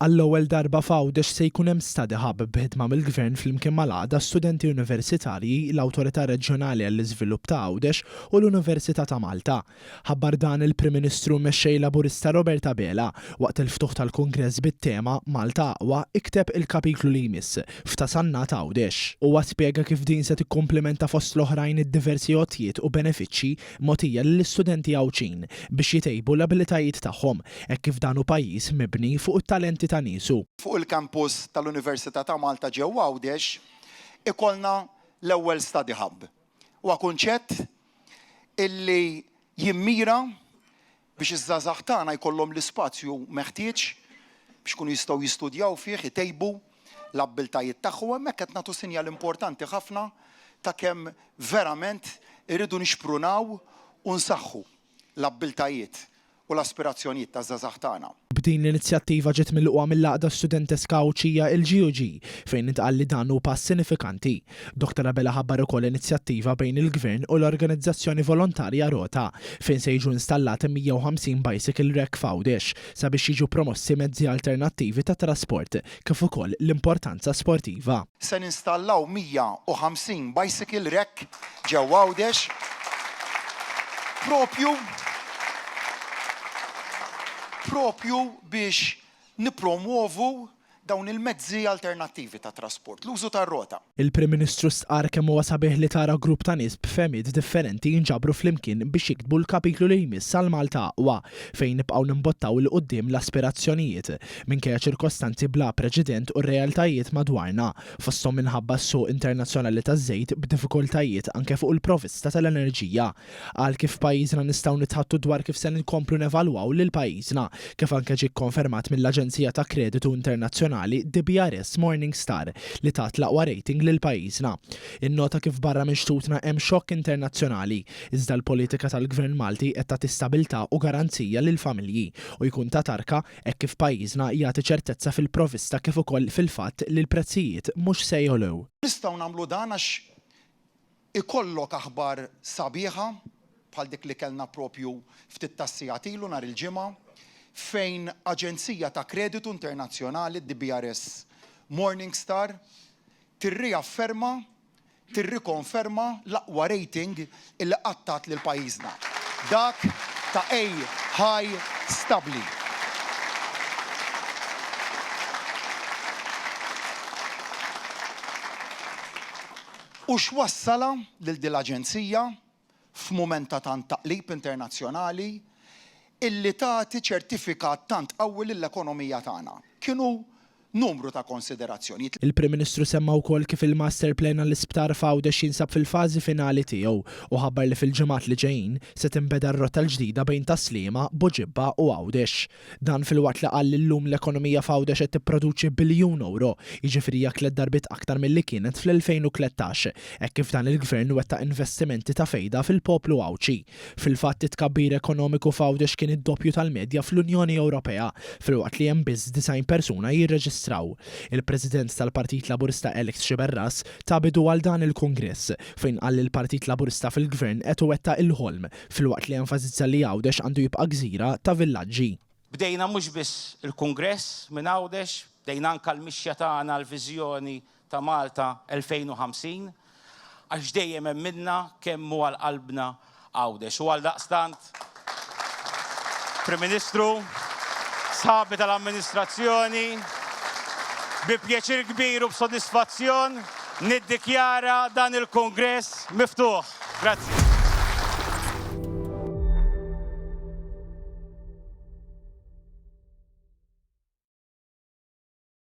Għall-ewwel darba f'Għawdex se jkun hemm study hub b'ħidma mill-Gvern flimkien mal-Għaqda Studenti Universitarji, l-Awtorità Reġjonali għall-Iżvilupp ta' Għawdex u l-Università ta' Malta. Ħabbar dan il-Prim Ministru u Mexxej Laburista Robert Abela waqt il-ftuħ tal-Kungress bit-tema 'Malta Aqwa, Ikteb il-Kapitlu li Jmiss' f'Ta' Sannat Għawdex. Huwa spjega kif din se tikkumplimenta fost l-oħrajn id-diversi għotjiet u benefiċċji mogħtija lill-istudenti Għawdxin biex jitejbu l-abilitajiet tagħhom hekk kif dan hu pajjiż mibni fuq it-talenti ta' niesu. Fuq il-campus tal-Università ta' Malta ġewwa Għawdex ikollna l-ewwel study hub. Huwa kunċett illi jimmira biex iż-żgħażagħ tagħna jkollhom l-ispazju meħtieġ biex ikunu jistgħu jistudjaw fih, itejbu l-abbiltajiet tagħhom u hemmhekk qed nagħtu sinjal importanti ħafna ta' kemm verament irridu nixprunaw u nsaħħu l-abbiltajiet u l-aspirazzjonijiet taż-żgħażagħ tagħna. B'din l-inizjattiva ġiet milqugħa mill-Għaqda Studenteska Għawdxija il-GUG fejn intqal li dan hu pass sinifikanti. Dottor Abela ħabbar ukoll inizjattiva bejn il-Gvern u l-organizzazzjoni volontarja Rota fejn se jiġu installati 150 bicycle rack f'Għawdex sabiex jiġu promossi mezzi alternattivi ta' trasport kif ukoll l-importanza sportiva. Se ninstallaw 150 bicycle rack ġewwa Għawdex propju propju biex nippromwovu dawn il-mezzi alternattivi ta' trasport, l-użu tar-rota. Il-Prim Ministru stqarr kemm huwa sabiħ li tara grupp ta' nies b'fehmiet differenti jinġabru flimkien biex jiktbu l-kapitlu li jmiss għal Malta aqwa, fejn nibqgħu nimbottaw 'il quddiem l-aspirazzjonijiet, minkejja ċirkostanzi bla preċedent u r-realtajiet madwarna, fosthom minħabba s-suq internazzjonali taż-żejt b'diffikultajiet anke fuq il-provvista tal-enerġija. Qal kif f'pajjiżna nistgħu nitħaddtu dwar kif se nkomplu nevalwaw lil pajjiżna, kif anke ġie kkonfermat mill-aġenzija ta' kreditu internazzjonali DBRS Morningstar li tat l-aqwa rating lil pajjiżna. Innota kif barra minn xtutna hemm xokk internazzjonali, iżda l-politika tal-Gvern Malti qed tagħti stabilità u garanzija lill-familji u jkun ta' tarka hekk kif pajjiżna jagħti ċertezza fil-provvista kif ukoll fil-fatt li l-prezzijiet mhux se jogħlew. Nistgħu nagħmlu dan għax ikollok aħbar sabiħa bħal dik li kellna propju ftit tas-sigħat ilu nhar il-Ġimgħa fejn aġenzija ta' kreditu internazzjonali, d-DBRS Morningstar, tirriafferma tirrikonferma l-aqwa rating illi qatt tat lil pajjiżna, dak ta' A High Stabbli. U x'wassalha lil din l-aġenzija f'mument ta' tant taqlib internazzjonali illi tagħti ċertifikat tant qawwi lill-ekonomija tagħna? Kienu numru ta' konsiderazzjonijiet. Il-Prim Ministru semma wkoll kif il-master plan għall-isptar f'Għawdex jinsab fil-fażi finali tiegħu u ħabbar li fil-ġimgħat li ġejjin se tinbeda r-rotta l-ġdida bejn Tas-Sliema, Buġibba u Għawdex. Dan filwaqt li qal li llum l-ekonomija f'Għawdex qed tipproduċi biljun ewro, jiġifieri hija tlett darbiet aktar milli kienet fl-2013, hekk kif dan il-Gvern wettaq investimenti ta' fejda fil-poplu Għawdxi. Fil-fatt, it-tkabbir ekonomiku f'Għawdex kien id-doppju tal-medja fl-Unjoni Ewropea, filwaqt li hemm biss 90 persuna jirreġistraw. Il-President tal-Partit Laburista Alex Sciberras ta bidu għal dan il-Kungress, fejn qal li l-Partit Laburista fil-Gvern qed iwettaq il-ħolm, filwaqt li enfasizza li Għawdex għandu jibqa' gżira ta' villaġġi. Bdejna mhux biss il-Kungress minn Għawdex, bdejna anke l-mixja tagħna għall-viżjoni ta' Malta 2050, għax dejjem emminna kemm hu għal qalbna Għawdex. U għaldaqstant, Prim Ministru, sħabi tal-amministrazzjoni, bi pjaċir kbir u b'sodisfazzjon niddikjara dan il-Kungress miftuħ. Grazzi.